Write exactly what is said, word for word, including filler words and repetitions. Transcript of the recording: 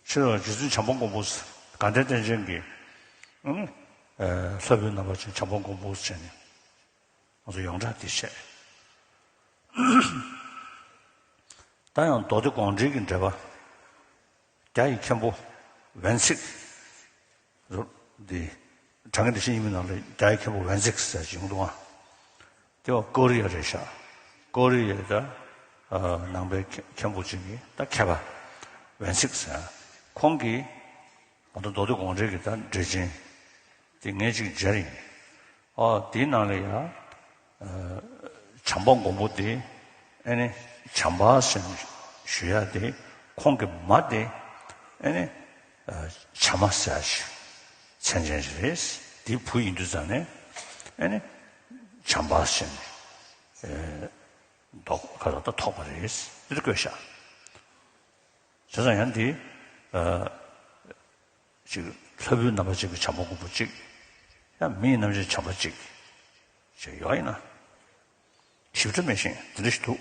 ཕྱི་རོལ་རྗེ་བཙུན་བྱམས་པ་མགོན་པོ། དགའ་ལྡན་བསྟན་ཆེན་གྱི་ཨ་ནི་ལྷ་བུའི་རྣམ་པ་ཅན་བྱམས་པ་མགོན་པོ་བྱས་ནས་ང་ཚོ་ཡོངས་གྲགས་འདི་བྱས། ད་ཡང་མདོ་སྡེ་དགོངས་འགྲེལ་གྱི་འགྲེལ་པ། རྒྱ་ཡི་མཁན་པོ་ཝན་ཚིག་འདི་དྲང་ངེས་འགྲེལ་བཤད་རྙིང་མའི་ནང་ལ་རྒྱ་ཡི་མཁན་པོ་ཝན་ཚིག་ཟེར་ཅིག་ཡོང་འདུག་ཨ། དེ་བ་ཀོ་རི་ཡ་རེད་ཤག་ཀོ་རི་ཡའི་ད་ཨ་ནང་པའི་མཁན་མཁན་པོ་ཅིག་གིས་ད་མཁས་པ་ཝན་ཚིག་ཟེར། ཁོང་གིས་ང་ཚོ་མདོ་སྡེ་དགོངས་འགྲེལ་གྱི་ད་འགྲེལ་ཆེན་དེ་ངས་ཅིག་སྦྱར་ཡིན། ཨ་དེའི་ནང་ལ་ཡ་ཨ་བྱམས་པ་མགོན་པོ་དེ་ཨ་ནི་བྱམས་པ་ཟེར་ནས་ཞུ་ཡ་དེ། ཁོང་གི་མ་དེ་ཨ་ནི་ཨ་བྱམས་མ་ཟེར་ཡ་ཞིག་མཚན་ཅན་ཞིག་རེད། དེའི་བུ་ཡིན་དུས་ཙང་ནས་ཨ་ནི་བྱམས་པ་ཟེར་ནས་ཨ་མདོ་ཁ་ལ་ད་ཐོགས་པ་རེད། འདི་འདྲ་བཀོད་ཤག་བྱས་ཙང་ཡང་འདི་ཨ་ཅིག་ལྷ་བུའི་རྣམ་པ་ཅན་གྱི་བྱམས་པ་མགོན་པོ་གཅིག་ཡང་མིའི་རྣམ་ཅན་བྱམས་པ་གཅིག་ཅིག་ཡོད་ཡིན་ན། ཞིབ་ཕྲ་མེད་བཞིན་འདི་འདྲ་ཞིག་འདུག